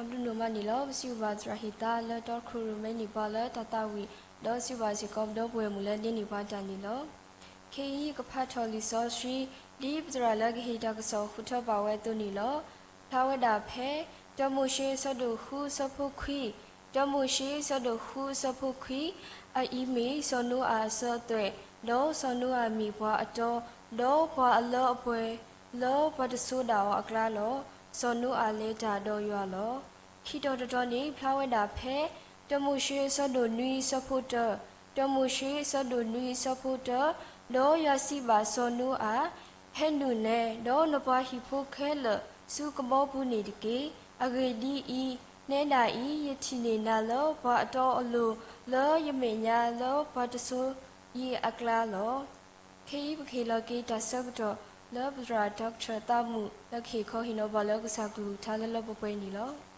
ဘျုးဒိၣ်မးန့ၣ်လီၤ. ပစံးဘျုးဘၣ်သရၣ်ဟ့ၣ်သါလၢတီခရူၣ်ရိၣ်မဲန့ၢ်ပှၤလၢတၢ်သးဝံၣ်, ဒီးစံးဘျုးဘၣ်စ့ၢ်ကီးပဒီပုၢ်ဝဲၢ်မုၣ်လၢဒိးန့ၢ်ပှၤတၢ်န့ၣ်လီၤ. ခဲအံၤကဖးထီၣ်လံာ်စီဆှံ, ဒ်ပသရၣ်လၢကဟ့ၣ်တၢ်ကစီၣ်ဃုထၢဘၣ်ဝဲအသိးန့ၣ်လီၤ. ဖျါဝဲဒၣ်ဖဲ တၢမိၤၡ့အဆၢဒိၣ်ဃုအဆၢဖိခွံ, တၢမိၤၡ့အဆၢဒိၣ်ဃုအဆၢဖိခွံ, အအံၤမ့ၢ်စီၤနိအၤအစၢၤအသွဲၣ်, ဒီးစီၤနိအၤမ့ၢ်ပှၤအတီ, ဒီးပှၤအလၢအပှဲၤ လၢပှၤတဆိဒၣ်အီၤအကျါလီၤ. စီၤနိအၤလဲၤတၢ်ဒီးယွၤလီၤ. ခံတီၤတတီၤန့ၣ် ဖျါဝဲဒၣ်ဖဲ တၢမိၤၡ့အဆၢဒိၣ်နွံအဆၢဖိတၢ, တၢမိၤၡ့အဆၢဒိၣ်နွံအဆၢဖိတၢ, ဒီးယွၤစံးဘၣ်စီၤနိအၤ, ဟဲနုာ်လဲၤ ဒီးနပှၤဟံၣ်ဖိခဲလၢာ်ဆူကဘီပူၤန့ၣ်တက့ၢ်. အဂ့ၢ်ဒ်အံၤ, နဲဒၣ်အံၤ ယထံၣ်န့ၢ်နၤလၢပှၤအတီအလိၤ လၢယမဲာ်ညါလၢပှၤတဆိယံၤအကျါလီၤ. ခဲအံၤပကဟ့ၣ်လီၤက့ၤတၢ်ဆၢကတီၢ်လၢပသရၣ် Doctor သးမုာ် လၢကဟ့ၣ်ခီဟ့ၣ်နီၤပှၤလၢကစၢ်ကလုၢ်ကထါလၢလၢပှဲၤပှဲၤန့ၣ်လီၤ.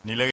နံၤလၢ